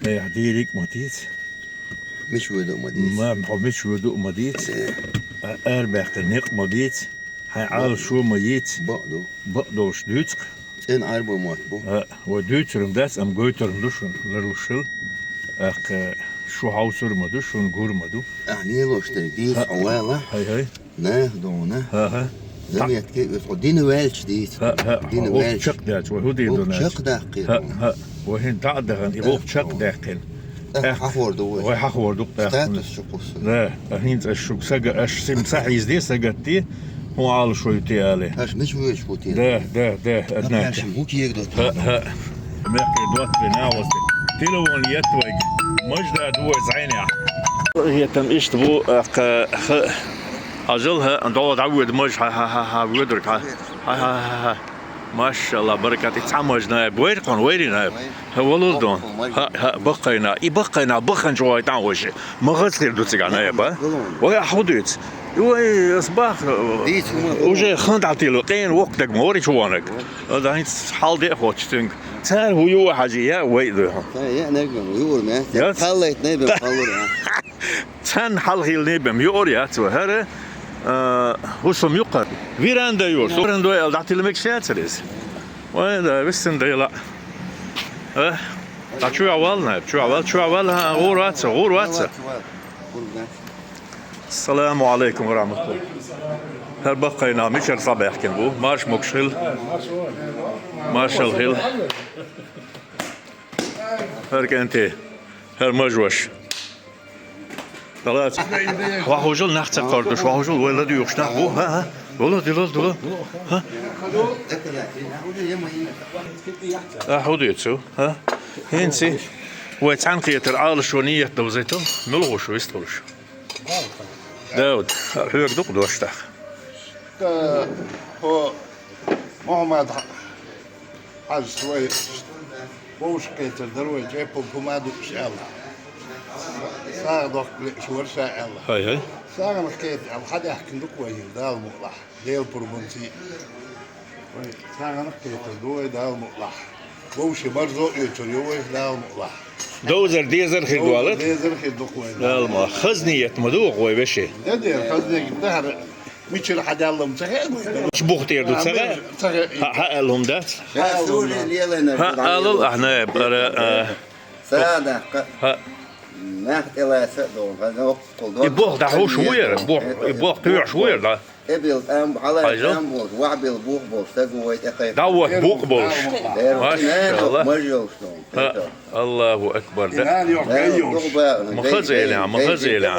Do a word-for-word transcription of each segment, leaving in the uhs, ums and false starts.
Э, дийриг а ма дийца. Мича воьду а ма дийца. Ма, хьо мича воьду а ма дийца. Э. А, арабаьккхина некъ а ма бийца. Хьайн Ӏалашо а ма йийца. Бакъ ду. Бакъ долуш дуьйцу-кх. ЦӀена Ӏаьрбийн мотт бу. А, вай дуьйцург дац, амма гойтург ду шуна, ларлуш хила. ТӀаккха шу хьовсур а ма ду, шуна гур а ма ду. Ахьа лелош дерг дийца хьо вала. ХӀай, хӀай. Нах дона. ХӀа, хӀа. Заметки, оцу дина ваьлча дийца. ХӀа, хӀа. Дина ваьлча. Чекхдаьлча, вай хӀун дийр ду, наха? Чекхдаьккхира. ХӀа, хӀа. Вай хӀинца дӀа а дахана, и гӀуллакх чекхдаккхина. ТӀаккха хьахор ду вай. Вай хьахор ду тӀаккха. Статус чу кхуссур. Да, а хӀинца аш шуьга сага, аш сим сахьийзде, сагатде, хӀун Ӏалашо ю те алий. Аш мича воьдуш ву те? Да, да, да, однако. Аш хӀун кегадо те? ХӀа, хӀа. Меккхий доттагӀий, нагӀазтий. Телефон етта вайга. Мажа да ду вай зӀенехь. ХӀетам иштта бу, аккха, ха, хьажал, хӀа, дӀо дӀавоьду мажа, хьа, хьа, хьа, хьа, воьдург, хьа. Хьа, хьа, хьа, хьа. Машалла, баракат, и цхьа мажа наиб. Вайра хьуна, вайрий наиб? ХӀа, валур ду. ХӀа, хӀа, баккхий нах. И баккхий нах, баханчу вай тӀаьхьа вай ши. Ма хаза хир ду цигахь наиб, а? Вай, ахьа хӀун дуьйцу? Вай, ас бах, уже хан дӀатилла, къена воккха дага ма вара чу ванаг. Ада хӀинца хьал де а хоттуш цуьнга. Цара хӀун ю а хьажий, я вай а дуй хьуна. Ца, я нагам, юур ме. Яц? Халлайт небем халлур, а? Цхьанна хьалхийла небем юур яц вай. ХӀара, а, хӀусам юккхара. Веранда ю, веранда аьлла дӀатилла мегаш яцара иза. Вай, да, виссина дайла. А? Ткъа чу а вал, най, чу а вал, чу а вал, хӀа, гӀур вац, гӀур вац. Ассаламу Ӏалайкум ва рахьматуллахӀ. ХӀара баккхий нах мичара схьабаьхкина бу? Марша могуш хила. Маршалла хила. ХӀара кӀентий, хӀара мажа ваша. Халац. Вахужул нах ца кхардуш, вахужул вай ладуьйгӀуш нах бу. ХӀа, хӀа. Вала, дила, дила. ХӀа? А, хӀун дуьйцу? ХӀа? ХӀинца вай цхьаьнакхетар Ӏалашо ниет довзийта, муьлха ву шу вистхуьлуш? Дауд, хьоьга ду-кх дош тӀаккха? ТӀаккха хӀо Мухьаммад Хьажас вай вовшахкхетар дара вай, чӀеппалг хӀума а дууш аьлла. СагӀа доккха лиъаш вара ша аьлла. ХӀай, хӀай. СагӀанах кхета аьлла, хьадаьхкина ду-кх вай хӀинца, Дала мукъалахь. Делан пурбанца. Вай сагӀанах кхетар ду вай, Дала мукъалахь. Вовшийн марзо а оьцур ю вай, Дала мукъалахь. Довзар, дезар хир ду аьлла? Довзар, дезар хир ду-кх вай. Дала мукъалахь. Хазна ниет ма ду-кх вай вешин? Де, де, хазна ниет ду, хӀара мичара хьадаьлла-м ца хаьа вай. Ш бух тӀера ду ца хаьа? Ца хаьа. Хьа, хьа аьлла хӀума дац? Хьа аьлла хӀума дац. Хьа алал ахьа, наб, ара, а. Са даккха. Хьа. Нах тӀелаца а долу, хьан оккхул долу. И болх дӀахьуш ву яра? Болх, и болх кхоьхьуш ву яра, да? Эбил тӀам, хьалай тӀам болуш, вахьбил бух болуш, стаг ву вай тӀекхайкхина. ДӀа вахь букъ болуш. Машалла. Мажа йолуш долу. Аллаху акбар, да. Ма хаза элехь, ма хаза элехь.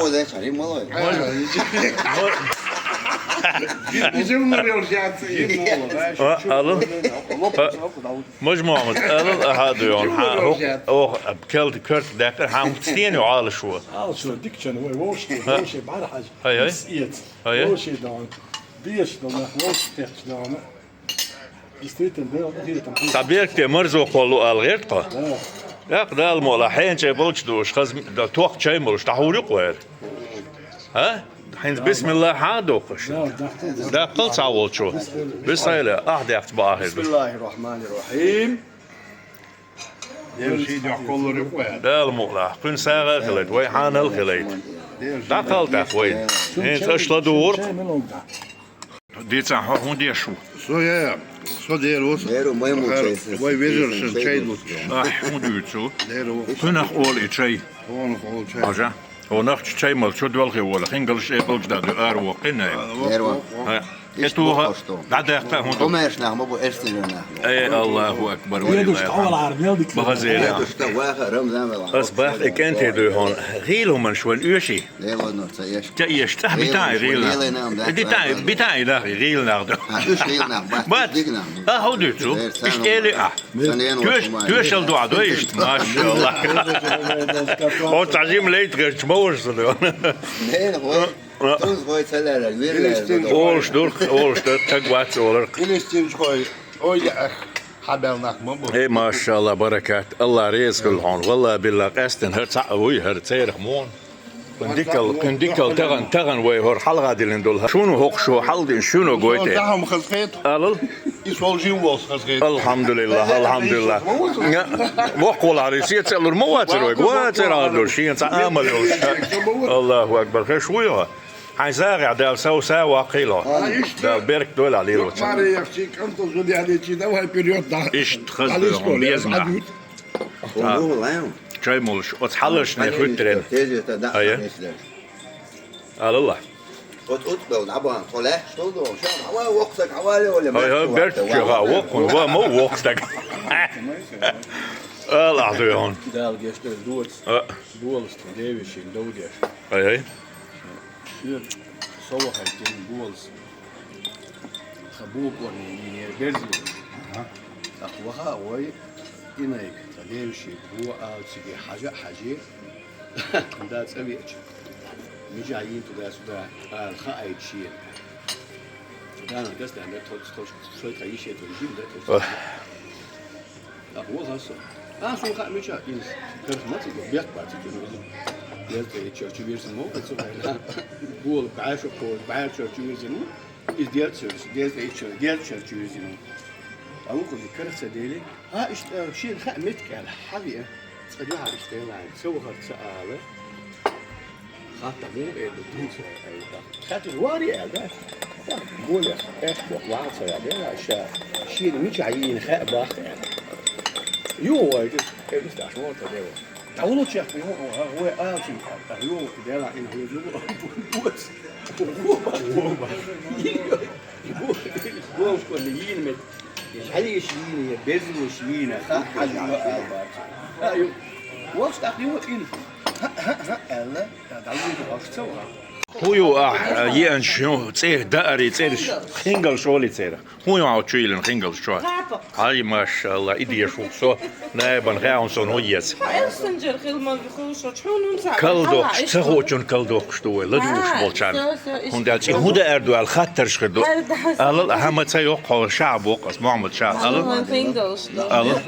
Алло. Мажа Мухьаммад, алал ахьа а дуй хьуна, хьан хӀокху, оха, кел-, коьрта даьккхира, хьан хӀинца стенан ю Ӏалашо? Ӏалашо дика чан вай, вовшашка, вовше бӀарахьажа, ай, ай. Ис эца. Ай, ай. Вовше дан, деш дан нах, вовше техча дан. Действительно, да, да, там. Цхьа берг те марзо кхоллу ала гӀерта тхо? Да. ТӀаккха Дала мукъалахь, хьенче болчу душ, хаза м-, да, тох чай молуш, дӀахьур ю-кх вай хӀара? А? ХӀинца бисмиллахӀ хьан а доккхуш? Да, да, да. Даккхал цхьа волчо. Бисмиллахь, ахь дехча бакъахьа хир ду. Бисмиллахьир-рахьманир-рахьим. Дела ший дуьхьа кхоллар ю-кх вай. Дала мукъалахь, кхуьнан сагӀа а хилайта, вай хьанал а хилайта. ДӀакхалла тӀаккха вай. ХӀинца аша ладугӀург. Дийцахь, хьо хӀун деш ву? Со я, со дера ву со. Дера ву, майму чай. Вай вежаршна чай луц. Ахь хӀун дуьйцу? Дера ву. Кхунах олу и чай? Кхунах олу чай. Ажа? Хьо нах чу чай мала чу доьлхе волу, хингалш эпалчу дан ду ара воккхина. Дера ву. Хьа. Э, туха, дӀадаьккха хӀун ду? Къумаьршнах ма бу, эрсийрнах. Э, Аллаху акбар, валлахӀи. Ма хаза элехь. Ас бах, и кӀентий дуй хьуна. ГӀийла хӀуманаш вайн оьший? Ца эш, тӀаьхьа битахь гӀийла нах. Битахь, битахь нах гӀийла нах ду. Бац. А, хьо дуьйцу? Иштта эли а. Тоьш-, тоьшалла дуьхьа дой иштта? Машалла. Хьо цхьа жима лайта гӀерташ ма вара со ду. Олуш дурх, олуш дар, таг вац оларх. Ой, я, ах, хьабел нах ма бу. Э, машалла, баракат. Алла реза хуьлда хьуна. Валла билла, къаьстина хӀара цхьаъ вуй, хӀара церах муха. Кхин дикал, кхин дикал тахана, тахана вай хӀора хьалха диллина долу. Шуна хӀокху шу хьалдина, шуна гойту. Алал. И сол жив волс хазгӀе. Алхьамдулиллах, алхьамдулиллах. Воккхула гӀари, сецалур ма вацар вайга, вацар гӀадур, шен цхьа амал йолуш. Аллаху акбар, хеш вуй хьо. Хьайн сагӀехь Дала сов са ваккхийла. Дала берк дойла лелоча. Маре яхчи, кӀанта зуд яхчи, давай вперёд, да. Иштта хаза беза хьуна. Чай молуш, оцу хьалашне хуьттарен. Ая. Аллах. Оцу уцбел дӀабан, тхо лаьтташ долу, ша, хьавай воккхаг, хьавай ле, оле. Хьай, хьай, берташ чу ха воккхун, ва ма воккхаг. Аллах дуй хьуна. Дала гешт дойла доца. А. Болас тхо девешин довдеш. Хьай, хьай. Соьга сов хьаьттина болас. Тхан букъорне йийнера берзо. Аха. Тхо ваха а вай, инайга, тхан девешин бо а циге хьажа а хьажий. Да, цӀа веача. Мижа йийна туда-сюда, ала хаийта шена. Дана гас дана, тхо, тхо, шой тхан йише тхо жим да, тхо. Ах. Так, вот, а со. А, сон хаа мича, из, карх маца, бек бац, тхо, из. Деза тӀе чорчу вирзина мо, цу гайна. Гол, баьша, кол, баьша чорчу вирзина мо. Из деза чорчу, деза тӀе чор-, деза чорчу вирзина мо. А вукхузи карх ца дели, а, иштта, шена хаа меттиг аьлла, хьавеа, цкъа дуьхьал иштта лайна, ца вахар ца ала. Хатта муха эр ду, дийца эр ду. Хатта вари эр да. Болех, эш боху, ваха ца яр, дела, ша, шена мичахь йийна хаа бахка эр. Ю вай ду, эр ду сташ, вон та дева. Та вулу чех, ю, вай алчи, та ю, дела, ин ху ю, боц. Боц. Боц. Боц, коли йийна мет. Хьалиш йийна, я безлуш йийна, ха, хьажа, а, бац. А, ю. Вокс так ю, ин. Ха, ха, ха, аьлла. ХӀун ю ахь, еанчу цӀе даари цӀераш, хингалш олий церан? ХӀун ю хьо чу йиллина хингалш чохь? Хьай, машалла, и деша ву со, наибан хаьун сон хӀун еза? Калдоккхуш, ца хуучун калдоккхуш ду вай, ладугӀуш болчарна. ХӀунда аьлча и хӀун даар ду аьлла хаттарш хир ду. Алал, хӀама ца йоккху хьо, ша боккху ас, Мухьаммад, ша. Алал. Алал.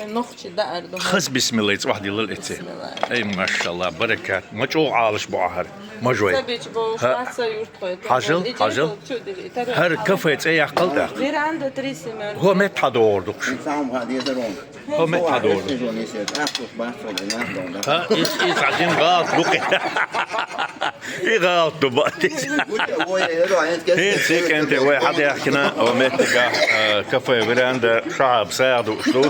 Нохчи даар ду. Хаза бисмиллай цӀохь дилла эци. Бисмилла. Ай, машалла, баракат. Ма чӀогӀа Ӏалаш бу ахьар. Мажой. Ца бича бохуш, ха? Ца юрт хой. Хьажал, хьажал. ХӀара кафе цӀе яккхал тӀаккха. Веранда три семёрки. ХӀо метта хьадогӀур дукхуш. ХӀо метта хьадогӀур. ХӀа, ис, ис хьажин гӀалт дукхи. И гӀалт ду баъ. ХӀинца кӀентий вай хьадаьхкина, о меттигахь, э, кафе «Веранда», шахьаб сагӀа дууш ду.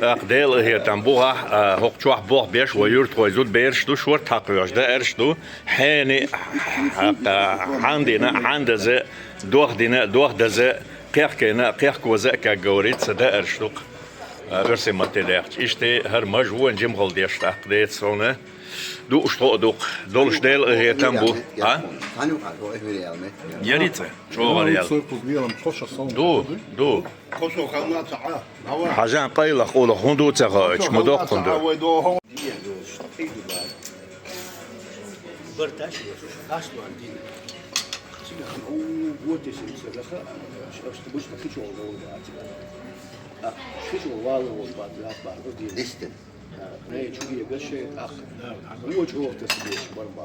ТӀаккха Делан къинхетам бу хьа, э, хӀокху чохь болх беш, вай юьртахой зудбераш ду, шорта хьакхоьхьуш даарш ду. Хьенан, э, хьан дина, хьан даза, дох дина, дох даза, кхехкийна, кхехкоза а, как говорится, даарш ду-кх, э, оьрсийн матте даьхча. Иштта хӀара маж вон жимхал деш тӀаккха деца совна. Дууш тхо а дукха, долуш Делан къинхетам бу. А? Ярица, чӀогӀа ял. Ду, ду. Хьажан къайлах, къулах, хӀун ду ца хаьча, ма доккхун ду. Дистина. Вочу офтас беш барба.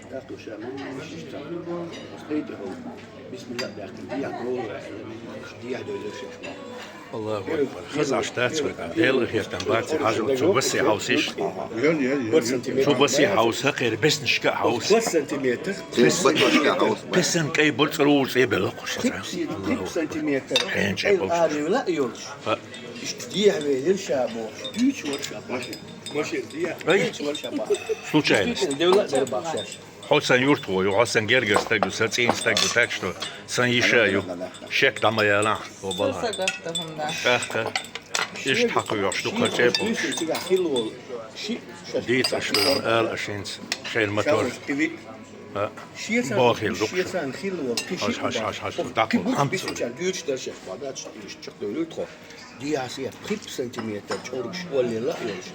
ТӀаккха ша ма вуьйш иштта. Ас тӀе тӀе хӀума. Бисмилла а баьккхина, дехьа гӀоло ваьлла, дехьа доьллуш еш ма. Аллаху акбар. Хаза Ӏаш дац вай, Делан къинхетам бац, хьажа, цу басе хьовсийша. Цу басе хьовса, хӀокхеран беснашка а хьовса. Пес-, песан кӀай бур цӀа вур цӀе белла кхуш. Хьенан чӀе болуш. Иштта дехьа велира ша бохуш, дуьйцуш вара ша бохуш. Машина дехьа, ай, дуьйцуш вара ша бохуш. Случайность. Действительно, девла а дара бохуш шаьш. Хьо сан юртахо ю, хьо сан гергара стаг ю, сан цӀийнан стаг ю, так что сан йиша а ю. Шек дӀа ма ялахь, о балха. ТӀаккха. Иштта хьакхоьхьуш ду кхачӀепалш. Дийца аша ду, ала аша хӀинца, шайна ма тора. А, бохийла ду-кх шу. Хьаш, хьаш, хьаш, хьаш, даккхал, хьамца. Дехьа сехьа пхи-пхи сантиметр чӀоргаш оллела а йолуш,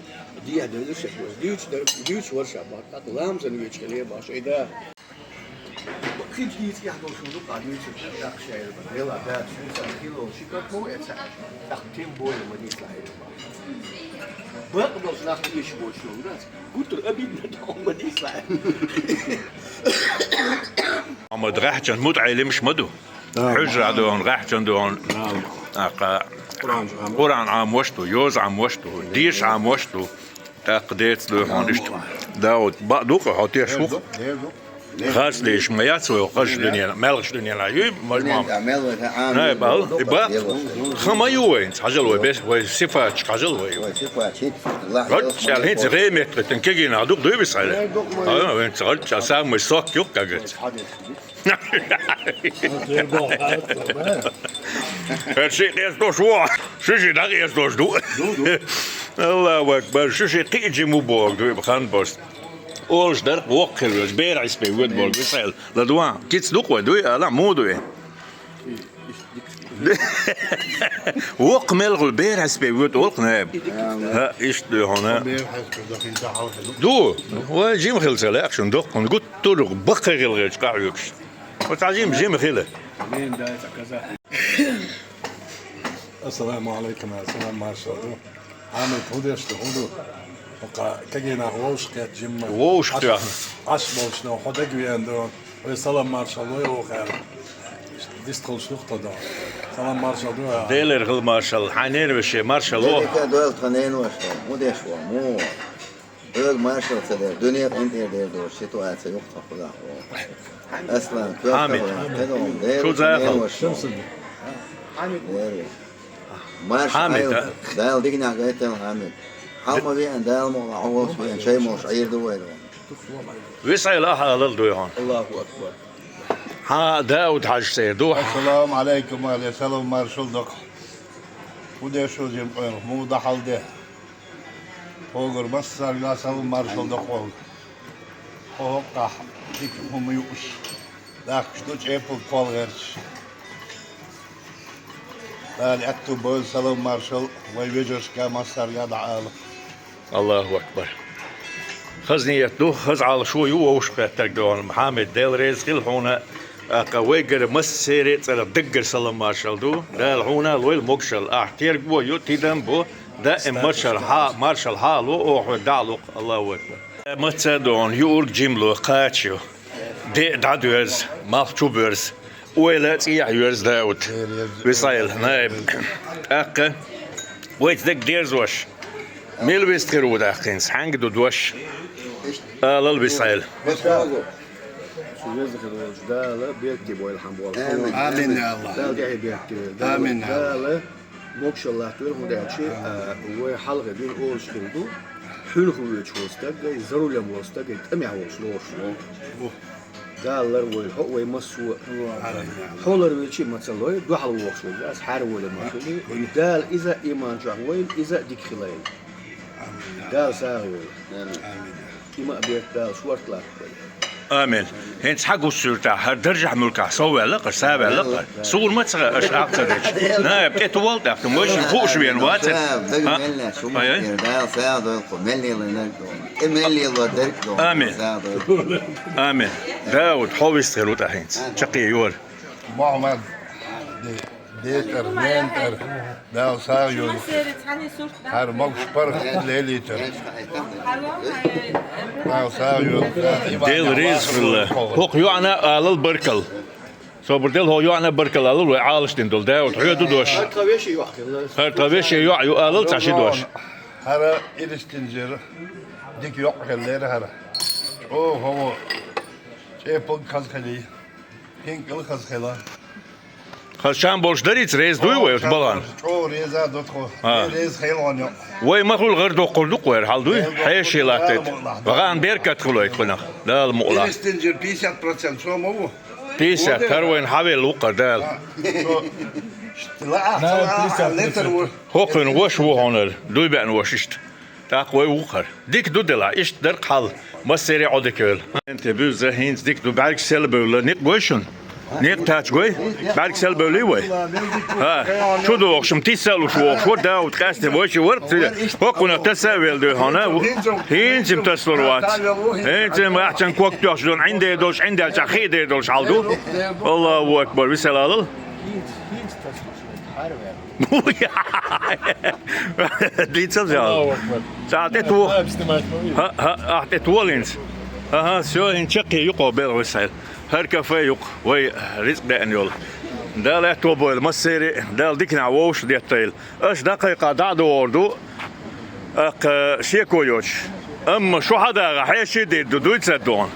дехьа девлла шех йолуш, дуьйцу дар-, дуьйцу вара ша боху, тӀаккха ламазан веча хиле боху, шайн да. Хин дийца эхь долуш хӀума ду-кх, а дуьйцу, тӀаккха шайна, дела, да, шуьца хилла ши кап ма ву эца, тӀаккха тем более ма дийцалахь. Бакъ долуш нах тешаш боцуш хӀума дац, гуттар обидно ду, ма дийцалахь. Амма дагахь чан мутаӀелимаш ма ду. Хьуьжара ду хьуна, гӀаьхчан ду хьуна. ТӀаккха Къуръан Ӏамош ду, йоза Ӏамош ду, деша Ӏамош ду. ТӀаккха деца ду хьуна иштта. Дауд, бакъ ду-кх хьо, теш ву-кх? Харц деш ма яц вай, харц дуьненахь, маьлхачу дуьненахь юй, мажа-мама. Най, бал, и бакъ. Ха ма ю вайна, хьажал вай, бес, вай сифаташ хьажал вай. ГӀалччал хӀинца гӀеметтахийтина кегийнах дукха дуй бисхьала. Ай, вайна ца гӀалччал, самый сок ю-кх кагац. ХӀара шиъ къестош ву, шу шиъ дӀакъестош ду. Аллаху акбар, шу шиъ кхиъча ма боху ду, хан бост. Олуш дара-кх, воккха хила веза, бер хьаьспе воьду боху, висел. ЛадувӀан, кица ду-кх вай, дуй, ала, муха ду вай? Воккха мел хуьлу, бер хьаьспе воьду олу-кх, наб. ХӀаъ, иштта ду хьуна. Ду, вай жима хила ца лаьа шуна, доккха хӀума, гуттар а баккхий хила гӀерташ къахьоьгуш. Оцу Ӏазим жима хила. Ассаламу Ӏалайкум, салам маршалла ду. Хьамид, хӀун деш ду, хӀун ду? ХӀокху кегийнах вовшахкхетта жимма. Вовшах тоьхна. Ӏаш болчу хьо дага веана ду. Вай салам маршалла лой оха аьлла. Дистхуьлуш ду-кх тхо ду. Салам маршалла ду. Делера хила маршалла. Хьайн ненан вешин маршалла. Дерриг а дойла тхан ненан ваша. ХӀун деш ву, муха ву? Хьоьга маршалла ца дер, дуьне къинтӀера дер долуш ситуация ю-кх тхан кхузахь ву. Аслан, Хьамид. Шу захьал. Маршалла. Хьамид. Дала диканехь гайтал, Хьамид. Хьалха веана Дала мукъ лахь, хьо волчу веана, шайн молуш Ӏийр ду вай. Висхьайла ахьа алал дуй хьуна. Аллаху акбар. Хьан Дауд-Хьаьжа цӀера ду? Ассаламу Ӏалайкум, але, салам маршалла ду-кх. ХӀун деш ву жима къонах, муха ду хьал де? Хьоьгара массарга салам маршалла ду-кх вайга. Хьо хӀокхахь дика хӀума юуш, дахкаш ду чӀепалг кхолла гӀерташ. Дала аьтту бойла салам маршалла вай вежаршка массарга а дӀаала. Аллаху акбар. Хаза нийят ду, хаза Ӏалашо ю вовшахкхеттарг ду хьуна, Хьамид, Дела реза хила хьуна. ТӀаккха вайгара массеран а цӀарах даггара салам маршалла ду. Дала хьуна лойла могушалла. Ахь терго ю, тидам бу, даим маршалла хьа-, маршалла хьалало, оха хьоьга дӀа а ло-кх. Аллаху акбар. Маца а ду хьуна, юург жимало, кхача ю. Де а дӀадоьрзу, малх чу боьрзу. Ойла а цӀехьа йоьрзу Дауд. Висхьайла, наиб. ТӀаккха вайца дерг дерзош. Мила вист хир ву тӀаккха хӀинца? Хьаьнга ду дош? Алал, Висхьайла. Цу веза хир волчу Дала беркате бойла хьан болу. Амин, я АллахӀ. Дала тӀаьхье беркате. Амин, я АллахӀ. Дала могушалла латтавойла, хӀунда аьлча, а, вай хьалхе дуьйна олуш хир ду, хьуьнах воьдуш волу стаг а, за рулем волу стаг а, тӀамехь волуш лоруш ву. Дала ларвойла хьо а, вай массо а. Хьо ларвелча а ма ца лой, дуьхьал вогӀуш волу ас хьаьрволе ма хуьлий. Дала иза а иман чохь войла, иза а дика хилайла. Дала сагӀа йойла. Има а бетта Дала шорта латтабойла. Амин. ХӀинца хьан гуш суьртахь, хӀара даржехь муьлххахь сов ваьлла-кх, са ваьлла-кх. Суна ма ца хаьа, аша акха ца дечу. Наиб, тӀе ту вал тӀаккха, вайшимма хууш веана вацара. Ай, ай. Дала сагӀа дойла кху, мел лелийнарг а ду. ТӀе мел лелор дерг а ду. Амин. СагӀа дойла. Амин. Дауд, хьо вист хир ву тӀаккха хӀинца. Чаккхе йора. Мухьаммад. Ден тӀара, ненан тӀара, Дала сагӀа йойла. ХӀара могуш-паргӀат лелийтар. Дала сагӀа йойла. Дела реза хуьлда. ХӀокху йоӀана алал баркалла. Собар делла, хӀокху йоӀана баркалла алал, вай Ӏалашдина долу Дауд. Хьоьга ду дош. ХӀара тхан вешин йоӀ ю, алал цхьа ши дош. ХӀара Иристинжера дика йоӀ хиллера хӀара. ЧӀогӀа хӀокху чӀепалг хаза хилий. ХӀинкӀал хаза хила. Хаза чам болуш дарий-ца, реза дуй вай оцу балхана? ЧӀогӀа реза а ду тхо. А. Вай реза хилла ван йо. Вай ма хуьлу гӀар доккхур ду-кх вай, хьал дуй? ХӀара доккхур хьеший латтайта. ГӀан беркат хуьлуьйту кхунах. Дала мукъ лахь. Иристинжера пятьдесят процент со ма ву. Пятьдесят, хӀара вайна хьавелла ву-кх Дала. Лаахь, ца лаахь, летар ву. ХӀокхуьнан ваша ву хьуна, дуй беана ваша иштта. ТӀаккха вай ву-кх хӀара. Дика ду делахь, иштта дара-кх хьал. Массеран а Ӏодика йойла. Те буьзза хӀинца дика ду, бӀаьргаш сел бевлла, некъ гой шуна? Некъ тач гой? БӀаьргаш сел бевллий вай? ХӀа, чу догӀуш-м тиса а луш вогӀуш вара Дауд, къаьсттина вайши вара-кх цига. ХӀокхунах таса а велла дуй хьуна. ХӀинца-м тасалур вац. ХӀинца-м ахчан ког тоьхча дуьйна, Ӏиндер долуш, Ӏиндер чӀагӀ хи дер долуш хьал ду. Аллаху акбар, висел алал. Дийцал жал. Аллаху акбар. Ца тӀе ту. Хьайб снимать ма вий. ХӀа, хӀа, ахь тӀе ту валинца. Аха, всё, хӀин чаккхе юкъо белгӀа висхьайла. ХӀара кафе юкъ, вай рицкъ деана йолу. Дала аьтто бойла массеран а, Дала диканехь вовшах деттийла. Аша дӀакхайкха дӀа а догӀур ду, тӀаккха шеко йоцуш. Амма шу хьадагӀа хьеший дийр ду, дуй ца дуьйна.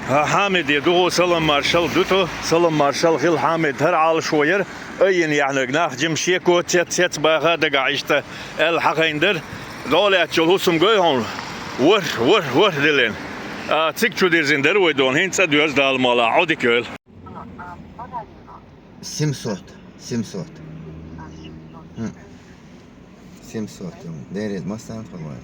Хьан Хьамиде духу салам маршалла дуьту, салам маршалла хила Хьамид хӀара Ӏалашо яра, айина яьхьнарг нах жима шеко цец-цец баха дагахь иштта аьлла хьахийна дара. ДӀо лаьттачул хӀусам гой хьуна, ворхӀ, ворхӀ, ворхӀ диллина. А, цига чу дирзина дара вай дуьйна, хӀинца а доьзна Дала мукъ лахь, Ӏодика йойла. Семьсот, семьсот. М. Семьсот. Дерриг массарна тхо вайн.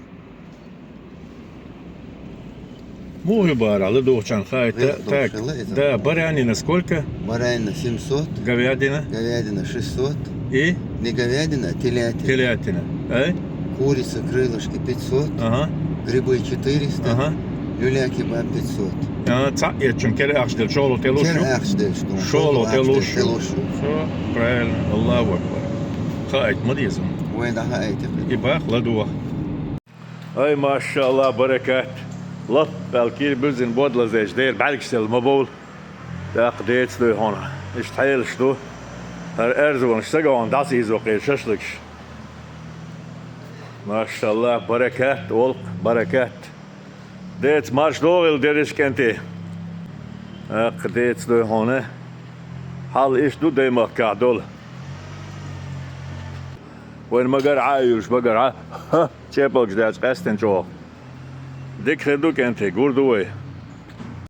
Муха ю бара, ладугӀучарна хаийта. Веза так, духуш хила иза. Да, баранина сколько? Баранина семьсот. Говядина? Говядина шестьсот. И? Не говядина, а телятина. Телятина. Ай? Курица, крылышки пятьсот. Ага. Грибы четыреста. Ага. Люля-кебаб пятьсот. А, цхьаъ эцчун кера ахча делла, шолгӀа тӀе луш ю? Кера ахча деллаш ду. ШолгӀа тӀе луш ю. ШолгӀа тӀе луш ю. Всё, правильно. Аллаху акбар. Хаийта ма деза. Вай дӀахаийта. И бах, ладугӀа. Ай, машалла, баракат. Лап аьлла кийра буьззина бод лазийча дера бӀаьргаш селла ма бовла. ТӀаккха деца дуй хьуна. Иштта хьелаш ду. ХӀара аьрзонаш сага хьуна дӀасийзо кхеран шашлыкаш. Машалла, баракат, олу баракат. Деца марш догӀийла, дерриш кӀентий. ТӀаккха деца дуй хьуна. Хьал иштта ду даймахкахь долу. Вайн магар Ӏа а юьлуш, багара Ӏа, хӀа, чепалгаш даьлча къаьстина чӀогӀа. Дика хир ду, кӀентий, гур ду вай.